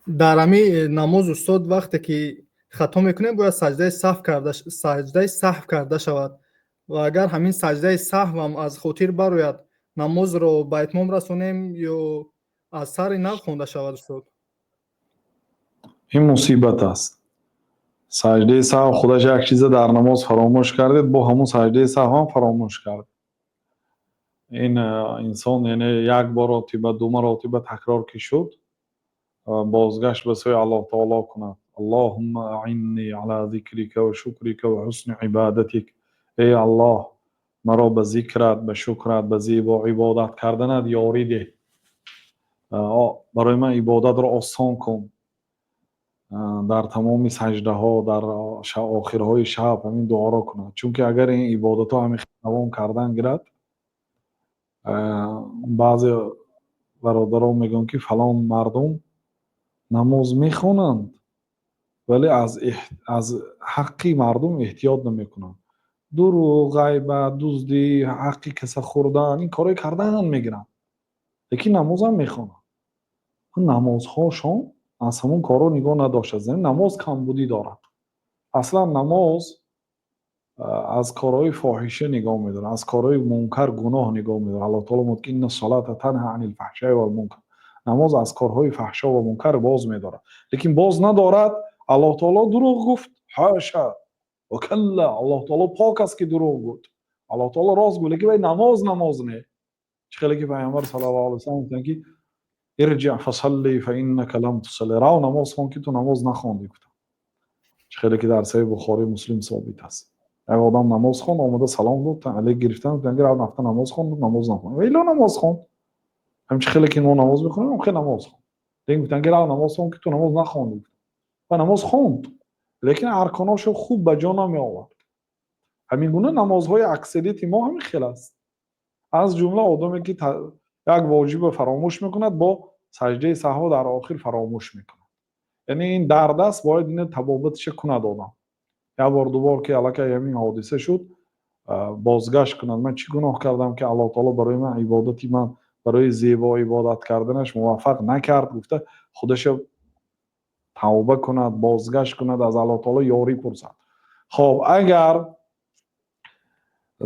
Дар ҳами намоз, устод, вақте ки хато мекунем, бояд саҷдаи саҳв карда шавад ва агар ҳамин саҷдаи саҳвам аз хотир барояд, намозро ба итмом расонем ё аз сари нав хонда шавад, устод? Ин мусибат аст. Саҷдаи саҳв худаш як чиза, дар намоз фаромӯш кардед, бо ҳамун саҷдаи саҳвам фаромӯш кард. Ин инсон, яъне як маротиба, ду маротиба такрор ки шуд, бозгашт ба сӯи Аллоҳ таоло кунад. اللهم أعني على ذكرك وشكرك وحسن عبادتك. Эй Аллоҳ, маро ба зикрат, ба шукрат, ба зебо ибодат карданат ёрӣ деҳ, барои ман ибодатро осон кун. Дар тамоми саҷдаҳо, дар охирҳои шаб ҳамин дуоро кунад, чунки агар ин ибодатҳо ҳамин давом кардан гирад, баъзе бародарон мегӯянд, ки фалон мардум намоз мехонанд, вале аз ҳаққи мардум эҳтиёт намекунанд. Дурӯғ, ғайбат, дуздӣ, ҳаққи каса хӯрдан, ин корҳое кардан мегиранд, лекин намозам мехонанд. Намозҳошон аз ҳамон корҳо нигоҳ надоштааст, намоз камбудӣ дорад. Аслан намоз аз корҳои фоҳиша нигоҳ медорад, аз корҳои мункар, гуноҳ нигоҳ медорад. Аллоҳ таоло мегӯяд ки إن الصلاة تنهى عن الفحشاء والمنكر. Намоз аз корҳои фаҳшо ва мункар боз медорад, лекин боз надорад. Аллоҳ таоло дурӯғ гуфт? حاشا وكلا. Аллоҳ таоло пок аст, ки дурӯғ гуфт. Аллоҳ таоло рост гуфт, лекин вай намоз намоз не. Чӣ хеле ки Пайғамбар صلى الله عليه وسلم гуфтанд, ки ارجع فصل فإنك لم تصل. Рав, намоз хон, ки ту намоз нахондӣ, гуфтанд. Чӣ хеле ки дар Саҳеҳи Бухорӣ, Муслим собит аст. Як одам намоз хонд, омада салом дод, алейк гирифтан, гуфтанд ки рав, нафта намоз хонд. Намоз нахонд. Ва илло намоз хонд, ҳамчи хеле ки мо намоз мехонем, ҳам намоз хонд, лекин гуфтанд ки рав, намоз хон, ки ту намоз нахондӣ. Ва намоз хонд, лекин арконошо хуб ба ҷо намеовард. Ҳамин гуна намозҳои аксарияти мо ҳамин хел аст. Аз ҷумла одаме ки як воҷибро фаромӯш мекунад, бо саҷдаи саҳво дар охир фаромӯш мекунад. Яъне ин дард аст, бояд ина табобатша кунад одам. Як бор, ду бор ки аллакай ҳамин ҳодиса шуд, бозгашт кунад: ман чӣ гуноҳ кардам, ки Аллоҳ таоло барои ман ибодати ман барои зебо ибодат карданаш муваффақ накард, гуфта, худаша тавба кунад, бозгашт кунад, аз Аллоҳ таоло ёрӣ пурсад. Хоб, агар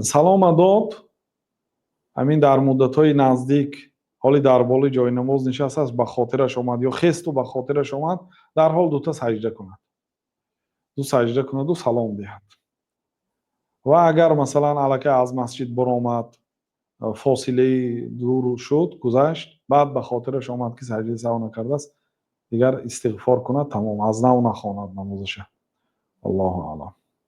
салома дод, ҳамин дар муддатҳои наздик, ҳоли дар болои ҷои намоз нишастааст, ба хотираш омад ё хесту ба хотираш омад, дарҳол дута саҷда кунад, ду саҷда кунаду салом диҳад. Ва агар, масалан, аллакай аз масҷид баромад, фосилаи дур шуд, гузашт, баъд ба хотираш омад, ки саҷдаи саҳв накардааст, дигар истиғфор кунад, тамом, аз нав нахонад намозаша. Аллоҳу аълам.